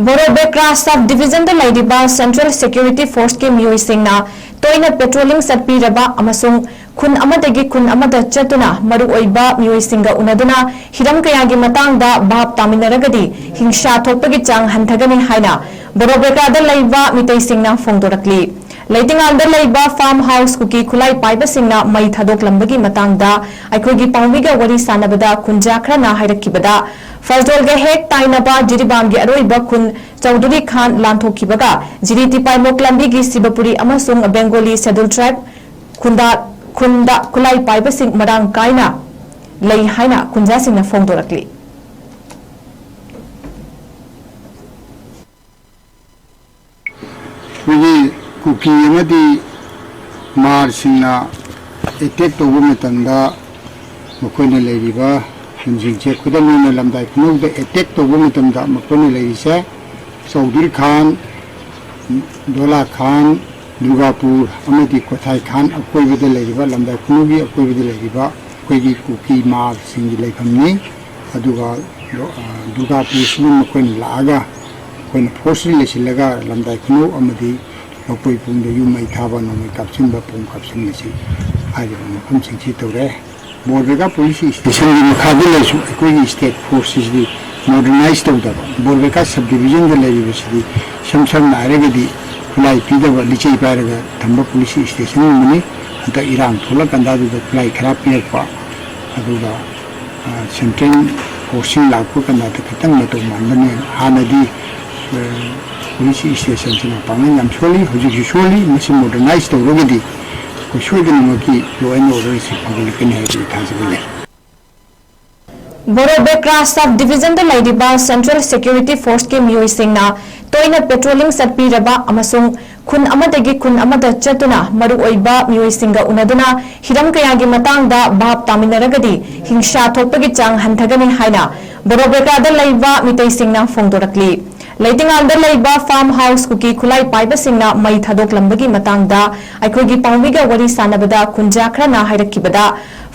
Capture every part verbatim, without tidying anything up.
ꯕꯣꯔꯣꯕꯦꯀ꯭ꯔꯥ sub ꯗꯤꯕꯤꯖꯟꯗ ꯂꯩꯔꯤꯕ central security ꯐꯣꯔꯁꯀꯤ ꯃꯤꯑꯣꯏꯁꯤꯡꯅ ꯇꯣꯏꯅ ꯄꯦꯇ꯭ꯔꯣꯂꯤꯡ ꯆꯠꯄꯤꯔꯕ ꯑꯃꯁꯨꯡ ꯈꯨꯟ ꯑꯃꯗꯒꯤ ꯈꯨꯟ ꯑꯃꯗ ꯆꯠꯇꯨꯅ ꯃꯔꯨꯑꯣꯏꯕ ꯃꯤꯑꯣꯏꯁꯤꯡꯒ ꯎꯅꯗꯨꯅ ꯍꯤꯔꯝ ꯀꯌꯥꯒꯤ ꯃꯇꯥꯡꯗ ꯚꯥꯞ ꯇꯥꯃꯤꯟꯅꯔꯒꯗꯤ ꯍꯤꯡꯁꯥ ꯊꯣꯛꯄꯒꯤ ꯆꯥꯡ ꯍꯟꯊꯒꯅꯤ ꯍꯥꯏꯅ ꯕꯣꯔꯣꯕꯦꯀ꯭ꯔꯥꯗ ꯂꯩꯕ ꯃꯤꯇꯩꯁꯤꯡꯅ ꯐꯣꯡꯗꯣꯔꯛꯂꯤ꯫ ꯂꯩꯇꯤꯉꯥꯜꯗ ꯂꯩꯕ ꯐꯥꯔꯝ ꯍꯥꯎꯁ ꯀꯨꯀꯤ ꯈꯨꯠꯂꯥꯏ ꯄꯥꯏꯕꯁꯤꯡꯅ ꯃꯩ ꯊꯥꯗꯣꯛꯂꯝꯕꯒꯤ ꯃꯇꯥꯡꯗ ꯑꯩꯈꯣꯏꯒꯤ ꯄꯥꯎꯃꯤꯒ ꯋꯥꯔꯤ ꯁꯥꯟꯅꯕꯗ ꯈꯨꯟꯖꯥ ꯈꯔꯅ ꯍꯥꯏꯔꯛꯈꯤꯕꯗ, ꯐꯖꯣꯜꯒ ꯍꯦꯛ ꯇꯥꯏꯅꯕ ꯖꯤꯔꯤꯕꯥꯝꯒꯤ ꯑꯔꯣꯏꯕ ꯈꯨꯟ ꯆꯧꯗꯨꯔꯤ ꯈꯥꯟ ꯂꯥꯟꯊꯣꯛꯈꯤꯕꯒ ꯖꯤꯔꯤ ꯇꯤꯄꯥꯏꯃꯣꯛ ꯂꯝꯕꯤꯒꯤ ꯁꯤꯕꯄꯨꯔꯤ ꯑꯃꯁꯨꯡ ꯕꯦꯡꯒꯣꯂꯤ ꯁꯦꯗꯨꯜ ꯇ꯭ꯔꯥꯏꯕ ꯈꯨꯟꯗ, ꯈꯨꯟꯗ ꯈꯨꯠꯂꯥꯏ ꯄꯥꯏꯕꯁꯤꯡ ꯃꯔꯥꯡ ꯀꯥꯏꯅ ꯂꯩ ꯍꯥꯏꯅ ꯈꯨꯟꯖꯥꯁꯤꯡꯅ ꯐꯣꯡꯗꯣꯔꯛꯂꯤ꯫ ꯑꯩꯈꯣꯏꯒꯤ ꯀꯨꯀꯤ ꯑꯃꯗꯤ ꯃꯥꯔꯁꯤꯡꯅ ꯑꯦꯇꯦꯛ ꯇꯧꯕ ꯃꯇꯝꯗ ꯃꯈꯣꯏꯅ ꯂꯩꯔꯤꯕ ꯈꯨꯟꯁꯤꯡꯁꯦ, ꯈꯨꯗꯝ ꯑꯣꯏꯅ ꯂꯝꯗꯥꯏ ꯈꯨꯅꯧꯗ ꯑꯦꯇꯦꯛ ꯇꯧꯕ ꯃꯇꯝꯗ ꯃꯈꯣꯏꯅ ꯂꯩꯔꯤꯁꯦ ꯆꯧꯗꯨꯔꯤ ꯈꯥꯟ, ꯗꯣꯂꯥ ꯈꯥꯟ, ꯗꯨꯔꯒꯥꯄꯨꯔ ꯑꯃꯗꯤ ꯀꯣꯊꯥꯏ ꯈꯥꯟ ꯑꯀꯣꯏꯕꯗ ꯂꯩꯔꯤꯕ, ꯂꯝꯗꯥꯏ ꯈꯨꯅꯧꯒꯤ ꯑꯀꯣꯏꯕꯗ ꯂꯩꯔꯤꯕ ꯑꯩꯈꯣꯏꯒꯤ ꯀꯨꯀꯤ ꯃꯥꯔꯁꯤꯡꯒꯤ ꯂꯩꯐꯝꯅꯤ꯫ ꯑꯗꯨꯒ ꯗꯨꯔꯒꯥꯄꯨꯔꯁꯤꯗ ꯃꯈꯣꯏꯅ ꯂꯥꯛꯑꯒ ꯑꯩꯈꯣꯏꯅ ꯐꯣꯔꯁꯂꯤ ꯂꯩꯁꯤꯜꯂꯒ ꯂꯝꯗꯥꯏ ꯈꯨꯅꯧ ꯑꯃꯗꯤ ꯂꯧꯀꯣꯏ ꯄꯨꯡꯗ ꯌꯨꯝ ꯃꯩ ꯊꯥꯕ, ꯅꯣꯡꯃꯩ ꯀꯥꯞꯁꯤꯟꯕ, ꯄꯨꯡ ꯀꯥꯞꯁꯤꯟꯕꯁꯤ ꯍꯥꯏꯔꯤꯕ ꯃꯐꯝꯁꯤꯡꯁꯤ ꯇꯧꯔꯦ꯫ ꯕꯣꯔꯕꯦꯀꯥ ꯄꯨꯂꯤꯁ ꯁ꯭ꯇꯦꯁꯟꯒꯤ ꯃꯈꯥꯗ ꯂꯩꯔꯁꯨ ꯑꯩꯈꯣꯏꯒꯤ ꯁ꯭ꯇꯦꯠ ꯐꯣꯔꯁꯁꯤꯗꯤ ꯃꯣꯗꯔꯅꯥꯏꯖ ꯇꯧꯗꯕ, ꯕꯣꯔꯕꯦꯀꯥ ꯁꯕ ꯗꯤꯕꯤꯖꯟꯗ ꯂꯩꯔꯤꯕꯁꯤꯗꯤ ꯏꯁꯝ ꯁꯝꯅ ꯍꯥꯏꯔꯒꯗꯤ ꯈꯨꯠꯂꯥꯏ ꯄꯤꯗꯕ, ꯂꯤꯆꯩ ꯄꯥꯏꯔꯒ ꯊꯝꯕ ꯄꯨꯂꯤꯁ ꯁ꯭ꯇꯦꯁꯟꯒꯨꯝꯕꯅꯤ꯫ ꯍꯟꯗꯛ ꯏꯔꯥꯡ ꯊꯣꯛꯂꯀꯥꯟꯗ ꯑꯗꯨꯗ ꯈꯨꯠꯂꯥꯏ ꯈꯔ ꯄꯤꯔꯛꯄ, ꯑꯗꯨꯒ ꯁꯦꯟꯇ꯭ꯔꯦꯜ ꯐꯣꯔꯁꯁꯤꯡ ꯂꯥꯛꯄ ꯀꯥꯟꯗ ꯈꯤꯇꯪ ꯃꯇꯧ ꯃꯥꯟꯕꯅꯦ꯫ ꯍꯥꯟꯅꯗꯤ ꯄꯨꯂꯤꯁ ꯁ꯭ꯇꯦꯁꯟꯁꯤꯅ ꯄꯥꯡꯒꯜ ꯌꯥꯝ ꯁꯣꯜꯂꯤ, ꯍꯧꯖꯤꯛꯁꯨ ꯁꯣꯜꯂꯤ꯫ ꯃꯁꯤ ꯃꯣꯗꯔꯅꯥꯏꯖ ꯇꯧꯔꯒꯗꯤ ꯑꯩꯈꯣꯏ ꯁꯣꯏꯗꯅꯃꯛꯀꯤ ꯂꯣ ꯑꯦꯟ ꯑꯣꯔꯗꯔꯁꯤ ꯐꯒꯠꯂꯛꯀꯅꯤ ꯍꯥꯏꯕꯒꯤ ꯊꯥꯖꯕ ꯂꯩ꯫ ꯕꯣꯔꯣꯕꯦꯀ꯭ꯔꯥ ꯁꯕ ꯗꯤꯕꯤꯖꯟꯗ ꯂꯩꯔꯤꯕ ꯁꯦꯟꯇ꯭ꯔꯦꯜ ꯁꯦꯀ꯭ꯌꯨꯔꯤꯇꯤ ꯐꯣꯔꯁꯀꯤ ꯃꯤꯑꯣꯏꯁꯤꯡꯅ ꯇꯣꯏꯅ ꯄꯦꯇ꯭ꯔꯣꯂꯤꯡ ꯆꯠꯄꯤꯔꯕ ꯑꯃꯁꯨꯡ ꯈꯨꯟ ꯑꯃꯗꯒꯤ ꯈꯨꯟ ꯑꯃꯗ ꯆꯠꯇꯨꯅ ꯃꯔꯨꯑꯣꯏꯕ ꯃꯤꯑꯣꯏꯁꯤꯡꯒ ꯎꯅꯗꯨꯅ ꯍꯤꯔꯝ ꯀꯌꯥꯒꯤ ꯃꯇꯥꯡꯗ ꯚꯥꯞ ꯇꯥꯃꯤꯟꯅꯔꯒꯗꯤ ꯍꯤꯡꯁꯥ ꯊꯣꯛꯄꯒꯤ ꯆꯥꯡ ꯍꯟꯊꯒꯅꯤ ꯍꯥꯏꯅ ꯕꯣꯔꯣꯕꯦꯀ꯭ꯔꯥꯗ ꯂꯩꯕ ꯃꯤꯇꯩꯁꯤꯡꯅ ꯐꯣꯡꯗꯣꯔꯛꯂꯤ꯫ ꯂꯩꯇꯤꯉꯥꯜꯗ ꯂꯩꯕ farm house ꯀꯨꯀꯤ ꯈꯨꯠꯂꯥꯏ ꯄꯥꯏꯕꯁꯤꯡꯅ ꯃꯩ ꯊꯥꯗꯣꯛꯂꯝꯕꯒꯤ ꯃꯇꯥꯡꯗ ꯑꯩꯈꯣꯏꯒꯤ ꯄꯥꯎꯃꯤꯒ ꯋꯥꯔꯤ ꯁꯥꯟꯅꯕꯗ ꯈꯨꯟꯖꯥ ꯈꯔꯅ ꯍꯥꯏꯔꯛꯈꯤꯕꯗ,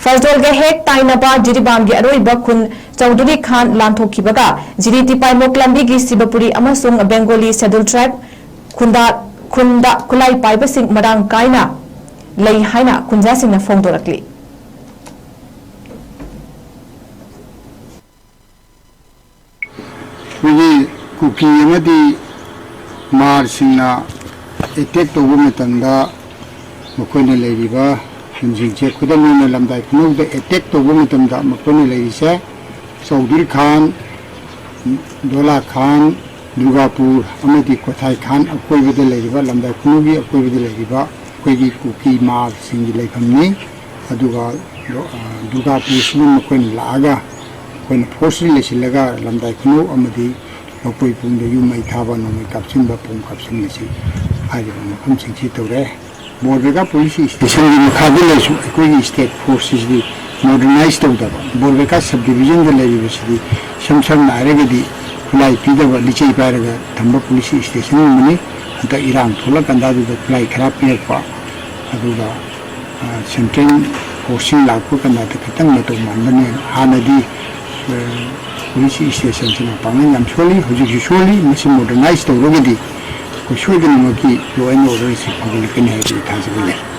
ꯐꯖꯣꯜꯒ ꯍꯦꯛ ꯇꯥꯏꯅꯕ ꯖꯤꯔꯤꯕꯥꯝꯒꯤ ꯑꯔꯣꯏꯕ ꯈꯨꯟ ꯆꯧꯗꯨꯔꯤ ꯈꯥꯟ ꯂꯥꯟꯊꯣꯛꯈꯤꯕꯒ ꯖꯤꯔꯤ ꯇꯤꯄꯥꯏꯃꯣꯛ ꯂꯝꯕꯤꯒꯤ ꯁꯤꯕꯄꯨꯔꯤ ꯑꯃꯁꯨꯡ ꯕꯦꯡꯒꯣꯂꯤ Scheduled Tribe ꯈꯨꯟꯗ, ꯈꯨꯟꯗ ꯈꯨꯠꯂꯥꯏ ꯄꯥꯏꯕꯁꯤꯡ ꯃꯔꯥꯡ ꯀꯥꯏꯅ ꯂꯩ ꯍꯥꯏꯅ ꯈꯨꯟꯖꯥꯁꯤꯡꯅ ꯐꯣꯡꯗꯣꯔꯛꯂꯤ꯫ ꯑꯩꯈꯣꯏꯒꯤ ꯀꯨꯀꯤ ꯑꯃꯗꯤ ꯃꯥꯔꯁꯤꯡꯅ ꯑꯦꯇꯦꯛ ꯇꯧꯕ ꯃꯇꯝꯗ, ꯃꯈꯣꯏꯅ ꯂꯩꯔꯤꯕ ꯈꯨꯟꯁꯤꯡꯁꯦ, ꯈꯨꯗꯝ ꯑꯣꯏꯅ ꯂꯝꯗꯥꯏ ꯈꯨꯅꯧꯗ ꯑꯦꯇꯦꯛ ꯇꯧꯕ ꯃꯇꯝꯗ ꯃꯈꯣꯏꯅ ꯂꯩꯔꯤꯁꯦ ꯆꯧꯗꯨꯔꯤ ꯈꯥꯟ, ꯗꯣꯂꯥ ꯈꯥꯟ, ꯗꯨꯔꯒꯥꯄꯨꯔ ꯑꯃꯗꯤ ꯀꯣꯊꯥꯏ ꯈꯥꯟ ꯑꯀꯣꯏꯕꯗ ꯂꯩꯔꯤꯕ, ꯂꯝꯗꯥꯏ ꯈꯨꯅꯧꯒꯤ ꯑꯀꯣꯏꯕꯗ ꯂꯩꯔꯤꯕ ꯑꯩꯈꯣꯏꯒꯤ ꯀꯨꯀꯤ ꯃꯥꯔꯁꯤꯡꯒꯤ ꯂꯩꯐꯝꯅꯤ꯫ ꯑꯗꯨꯒ ꯗꯨꯔꯒꯥꯄꯨꯔꯁꯤꯗ ꯃꯈꯣꯏꯅ ꯂꯥꯛꯑꯒ ꯑꯩꯈꯣꯏꯅ ꯐꯣꯔꯁꯂꯤ ꯂꯩꯁꯤꯜꯂꯒ ꯂꯝꯗꯥꯏ ꯈꯨꯅꯧ ꯑꯃꯗꯤ ꯂꯧꯀꯣꯏ ꯄꯨꯡꯗ ꯌꯨꯝ ꯃꯩ ꯊꯥꯕ, ꯅꯣꯡꯃꯩ ꯀꯥꯞꯁꯤꯟꯕ, ꯄꯨꯡ ꯀꯥꯞꯁꯤꯟꯕꯁꯤ ꯍꯥꯏꯔꯤꯕ ꯃꯐꯝꯁꯤꯡꯁꯤ ꯇꯧꯔꯦ꯫ ꯕꯣꯔꯕꯦꯀꯥ ꯄꯨꯂꯤꯁ ꯏꯁꯇꯦꯁꯟꯒꯤ ꯃꯈꯥꯗ ꯂꯩꯔꯁꯨ ꯑꯩꯈꯣꯏꯒꯤ ꯁ꯭ꯇꯦꯠ ꯐꯣꯔꯁꯁꯤꯗꯤ ꯃꯣꯗꯔꯅꯥꯏꯁ ꯇꯧꯗꯕ, ꯕꯣꯔꯕꯦꯀꯥ ꯁꯕ ꯗꯤꯕꯤꯖꯟꯗ ꯂꯩꯔꯤꯕꯁꯤꯗꯤ ꯏꯁꯝ ꯁꯝꯅ ꯍꯥꯏꯔꯒꯗꯤ ꯈꯨꯠꯂꯥꯏ ꯄꯤꯗꯕ, ꯂꯤꯆꯩ ꯄꯥꯏꯔꯒ ꯊꯝꯕ ꯄꯨꯂꯤꯁ ꯏꯁꯇꯦꯁꯟꯒꯨꯝꯕꯅꯤ꯫ ꯍꯟꯗꯛ ꯏꯔꯥꯡ ꯊꯣꯛꯂꯀꯥꯟꯗ ꯑꯗꯨꯗ ꯈꯨꯠꯂꯥꯏ ꯈꯔ ꯄꯤꯔꯛꯄ, ꯑꯗꯨꯒ ꯁꯦꯟꯇ꯭ꯔꯦꯜ ꯐꯣꯔꯁꯁꯤꯡ ꯂꯥꯛꯄ ꯀꯥꯟꯗ ꯈꯤꯇꯪ ꯃꯇꯧ ꯃꯥꯟꯕꯅꯦ꯫ ꯍꯥꯟꯅꯗꯤ ꯄꯨꯂꯤꯁ ꯏꯁꯇꯦꯁꯟꯁꯤꯅ ꯄꯥꯡꯒꯜ ꯌꯥꯝ ꯁꯣꯜꯂꯤ, ꯍꯧꯖꯤꯛꯁꯨ ꯁꯣꯜꯂꯤ꯫ ꯃꯁꯤ ꯃꯣꯗꯔꯅꯥꯏꯁ ꯇꯧꯔꯒꯗꯤ ꯑꯩꯈꯣꯏ ꯁꯣꯏꯗꯅꯃꯛꯀꯤ ꯂꯣ ꯑꯦꯟ ꯑꯣꯔꯗꯔꯁꯤ ꯐꯒꯠꯂꯛꯀꯅꯤ ꯍꯥꯏꯕꯒꯤ ꯊꯥꯖꯕ ꯂꯩ꯫